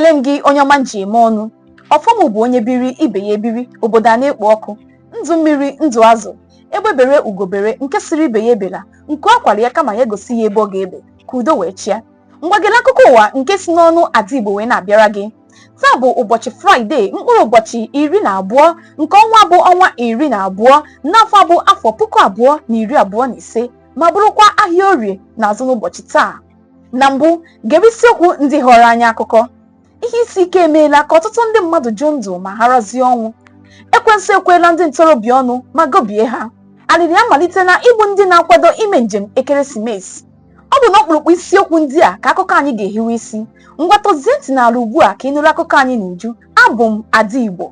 Ekele m gị, onye ọma nji eme ọnụ. Ọfọ m bụ onye biri, ibe ya ebiri, obodo a na-ekpo ọkụ, ndụ mmiri, ndụ azụ, egbe bere, ugo bere, nke siri ibe ya ebela, nku akwara ya kama ya egosi ya ebe ọ ga-ebe, ka udo wee chịa. Ngwa, gele akụkọ ụwa nke si n'ọnụ Ada Igbo wee na-abịara gị. Taa bụ ụbọchị Fraịde, mkpụrụ ụbọchị 12 nke ọnwa bụ ọnwa 12 n'afọ bụ afọ 2025, ma bụrụkwa ahịa Orie na-azụ n'ụbọchị taa. Na mbụ, gere isiokwu ndị ghọrọ anyị akụkọ. Ihe isi ike emeela ka ọtụtụ ndị mmadụ jụ ndụ ma harazie ọnwụ. Ekwensu ekwela ndị ntorobịa ọnụ ma gobie ha. Alịrị amalitela igbu ndị na-akwado ime njem ekeresimesi. Ọ bụ n'ọkpụrụkpụ isiokwu ndị a ka akụkọ anyị ga-ehiwe isi. Ngwa, tọzie ntị n'ala ugbu a ka ị nụrụ akụkọ anyị n'uju. Abụ m Ada Igbo.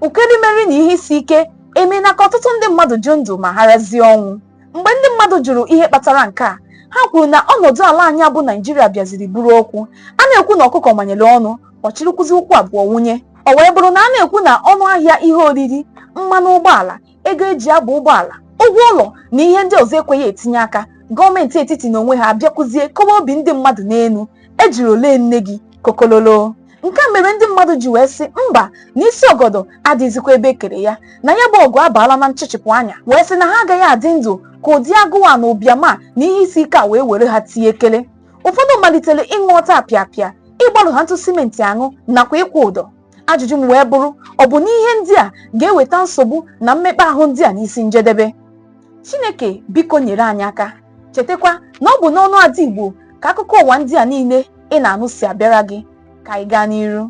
Ụkọ erimeri na ihe isi ike emeela ka ọtụtụ ndị mmadụ jụ ndụ ma harazie ọnwụ. Mgbe ndị mmadụ jụrụ ihe kpatara nke a, ha kwuru na ọnọdụ ala anyị bụ Naijiria bịaziri bụrụ okwu a na-ekwu na ọkụkọ manyere ọnụ, ọ chịrịkwụzi ụkwụ abụọ wụnye. Ọ wee bụrụ na a na-ekwu na ọnụ ahịa ihe oriri, mmanụ ụgbọala, ego eji aba ụgbọala, ụgwọ ụlọ na ihe ndị ọzọ ekweghị etinye aka. Gọọmenti etiti na onwe ha abịakwuzie kowe obi ndị mmadụ n'elu, ejiri ole nne gị kokololo. Nke a mere ndị mmadụ ji wee sị mba, na isi ọgọdọ adịghịzikwa ebe ekere ya, na ya bụ ọgụ abaala na nchịchịpụ anya, wee sị na ha agaghị adị ndụ ka ụdị agụụ a na ụbịam a na ihe isi ike a wee were ha tie ekele. Ụfọdụ malitere ịṅụ ọta apịa apịa, ịgbalụ ha ntụ simenti aṅụ nakwa ịkwụ ụdọ. Ajụjụ m wee bụrụ, ọ bụ na ihe ndị a ga-eweta nsogbu na mmekpa ahụ ndị a n'isi njedebe? Chineke biko nyere anyị aka. Chetakwa na ọ bụ n'ọnụ Ada Igbo ka akụkọ ụwa ndị a niile ị na-anụ si abịara gị. Ka anyị gaa n'iru.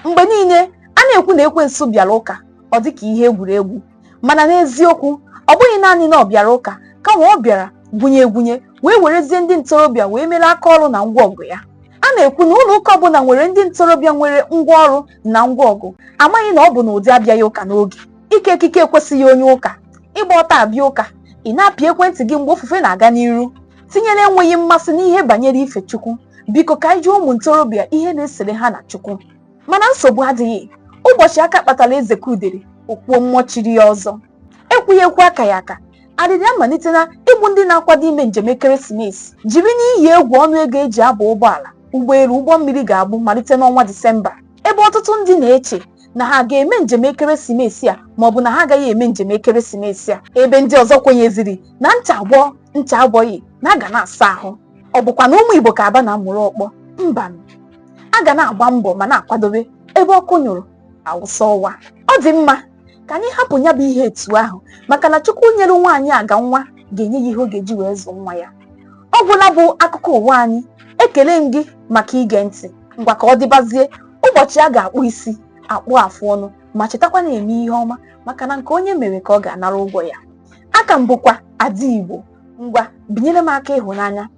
Mgbe niile a na-ekwu na ekwensu bịara ụka, ọ dị ka ihe egwuregwu, mana n'eziokwu, ọ bụghị naanị na ọ bịara ụka, kama ọ bịara gwunye egwunye wee werezie ndị ntorobịa wee mere aka ọrụ na ngwa ọgụ ya. A na-ekwu na ụlọ ụka ọbụla nwere ndị ntorobịa nwere ngwa ọrụ na ngwa ọgụ, amaghị na ọ bụ na ụdị abịaghị ụka n'oge. Ike ekike ekwesịghị onye ụka. Ịgba ọtọ abịa ụka, ị na-apị ekwentị gị mgbe ofufe na-aga n'iru, tinyere enweghị mmasị n'ihe banyere ife Chukwu. Biko, ka anyị jụọ ụmụ ntorobịa ihe na-esere ha na Chukwu. Mana nsogbu adịghị. Ụbọchị aka kpatara eze ka udere okwuo mmụọ chiri ya ọzọ. Ekwughị ekwu, aka ya aka. Arịrị amalitela igbu ndị na-akwado ime njem ekeresimesi, jiri n'iyi egwu ọnụ ego eji aba ụgbọala, ụgbọelu, ụgbọ mmiri ga-abụ malite n'ọnwa Disemba, ebe ọtụtụ ndị na-eche na ha ga-eme njem ekeresimesi a maọbụ na ha agaghị eme njem ekeresimesi a, ebe ndị ọzọ kwenyeziri na ncha agbọ ncha agbọghị na a ga na-asa ahụ. Ọ bụkwa na ụmụ Igbo ka aba na-amụrụ ọkpọ mbanụ. A ga na-agba mbọ ma na-akwadobe ebe ọkụ nyụrụ awụsa ọwa. Ọ dị mma ka anyị hapụ ya bụ ihe etu ahụ, maka na Chukwu nyere nwaanyị aga nwa ga-enye ya ihe ọ ga-eji wee zụ nwa ya. Ọ gwụla bụ akụkọ ụwa anyị. Ekele m gị maka ige ntị. Ngwa, ka ọ dịbazie ụbọchị a ga-akpụ isi akpụ afụ ọnụ, ma chetakwa na-eme ihe ọma, maka na nke onye mere ka ọ ga-anara ụgwọ ya. Aka m bụkwa Ada Igbo. Ngwa, binyere m aka ịhụnanya,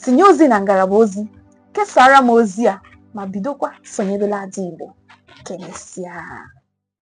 tinye ozi na ngalaba ozi, kesara m ozi a, ma bidokwa sonyerela Ada Igbo. Kemesịa.